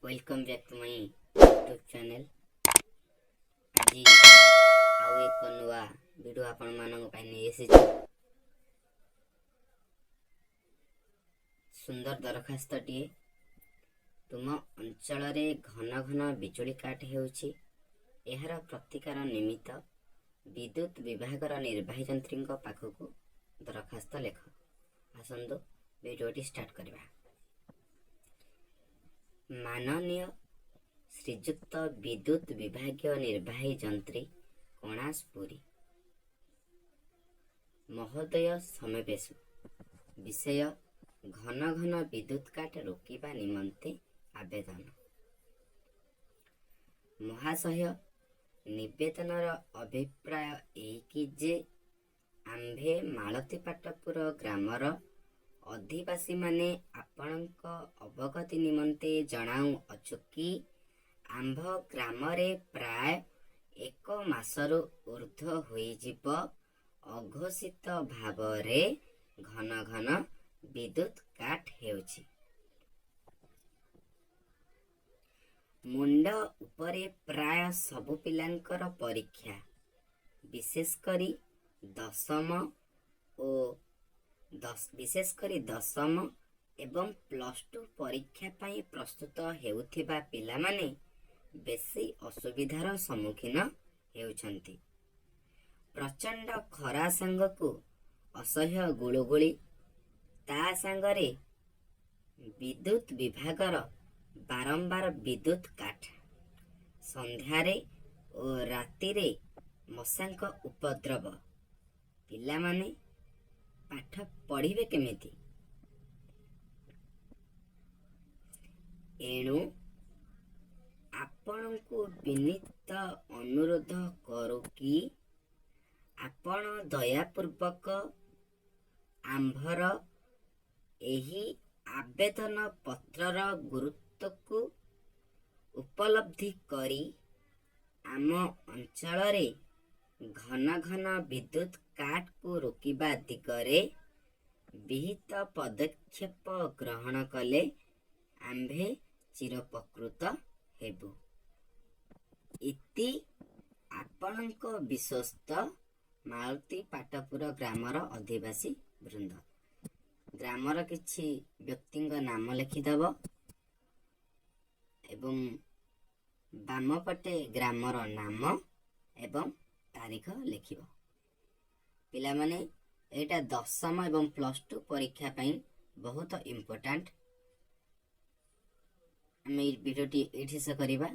Welcome back to my YouTube channel. ଆଜି ଆଉ ଏକ ନୂଆ ଭିଡ଼ିଓ ଆପଣମାନଙ୍କ ପାଇଁ ନେଇ ଆସିଛି। ସୁନ୍ଦର ଦରଖାସ୍ତଟିଏ। ତୁମ ଅଞ୍ଚଳରେ ଘନ ଘନ ବିଜୁଳି କାଟ ହେଉଛି। ଏହାର ପ୍ରତିକାର ନିମିତ୍ତ ବିଦ୍ୟୁତ ବିଭାଗର ନିର୍ବାହୀ ଯନ୍ତ୍ରୀଙ୍କ ପାଖକୁ ଦରଖାସ୍ତ ଲେଖ। ଆସନ୍ତୁ, ଭିଡ଼ିଓଟି ଷ୍ଟାର୍ଟ କରିବା। ମାନନୀୟ ଶ୍ରୀଯୁକ୍ତ ବିଦ୍ୟୁତ ବିଭାଗୀୟ ନିର୍ବାହୀ ଯନ୍ତ୍ରୀ, କଣାସ, ପୁରୀ ମହୋଦୟ ସମବେଶୁ। ବିଷୟ: ଘନ ଘନ ବିଦ୍ୟୁତ କାଟ ରୋକିବା ନିମନ୍ତେ ଆବେଦନ। ମହାଶୟ, ନିବେଦନର ଅଭିପ୍ରାୟ ଏହିକି ଯେ ଆମ୍ଭେ ମାଳତୀପାଟପୁର ଗ୍ରାମର ଅଧିବାସୀମାନେ ଆପଣଙ୍କ ଅବଗତି ନିମନ୍ତେ ଜଣାଉଅଛୁ କି ଆମ୍ଭ ଗ୍ରାମରେ ପ୍ରାୟ ଏକ ମାସରୁ ଊର୍ଦ୍ଧ୍ୱ ହୋଇଯିବ ଅଘୋଷିତ ଭାବରେ ଘନ ଘନ ବିଦ୍ୟୁତ କାଟ ହେଉଛି। ମୁଣ୍ଡ ଉପରେ ପ୍ରାୟ ସବୁ ପିଲାଙ୍କର ପରୀକ୍ଷା। ବିଶେଷ କରି ଦଶମ ଏବଂ ପ୍ଲସ ଟୁ ପରୀକ୍ଷା ପାଇଁ ପ୍ରସ୍ତୁତ ହେଉଥିବା ପିଲାମାନେ ବେଶୀ ଅସୁବିଧାର ସମ୍ମୁଖୀନ ହେଉଛନ୍ତି। ପ୍ରଚଣ୍ଡ ଖରା ସାଙ୍ଗକୁ ଅସହ୍ୟ ଗୁଳୁଗୁଳି, ତା ସାଙ୍ଗରେ ବିଦ୍ୟୁତ ବିଭାଗର ବାରମ୍ବାର ବିଦ୍ୟୁତ କାଟ, ସନ୍ଧ୍ୟାରେ ଓ ରାତିରେ ମଶାଙ୍କ ଉପଦ୍ରବ, ପିଲାମାନେ ପାଠ ପଢ଼ିବେ କେମିତି? ଏଣୁ ଆପଣଙ୍କୁ ବିନୀତ ଅନୁରୋଧ କରୁ କି ଆପଣ ଦୟାପୂର୍ବକ ଆମ୍ଭର ଏହି ଆବେଦନ ପତ୍ରର ଗୁରୁତ୍ୱକୁ ଉପଲବ୍ଧି କରି ଆମ ଅଞ୍ଚଳରେ ଘନ ଘନ ବିଦ୍ୟୁତ କାଟକୁ ରୋକିବା ଦିଗରେ ବିହିତ ପଦକ୍ଷେପ ଗ୍ରହଣ କଲେ ଆମ୍ଭେ ଚିରୋପକୃତ ହେବୁ। ଇତି, ଆପଣଙ୍କ ବିଶ୍ୱସ୍ତ ମାଳତୀପାଟପୁର ଗ୍ରାମର ଅଧିବାସୀ ବୃନ୍ଦ। ଗ୍ରାମର କିଛି ବ୍ୟକ୍ତିଙ୍କ ନାମ ଲେଖିଦେବ ଏବଂ ବାମ ପଟେ ଗ୍ରାମର ନାମ ଏବଂ ତାରିଖ ଲେଖିବ। ପିଲାମାନେ, ଏଇଟା ଦଶମ ଏବଂ ପ୍ଲସ୍ ଟୁ ପରୀକ୍ଷା ପାଇଁ ବହୁତ ଇମ୍ପୋର୍ଟାଣ୍ଟ। ଆମେ ଏଇ ଭିଡ଼ିଓଟି ଏଇଠି ଶେଷ କରିବା।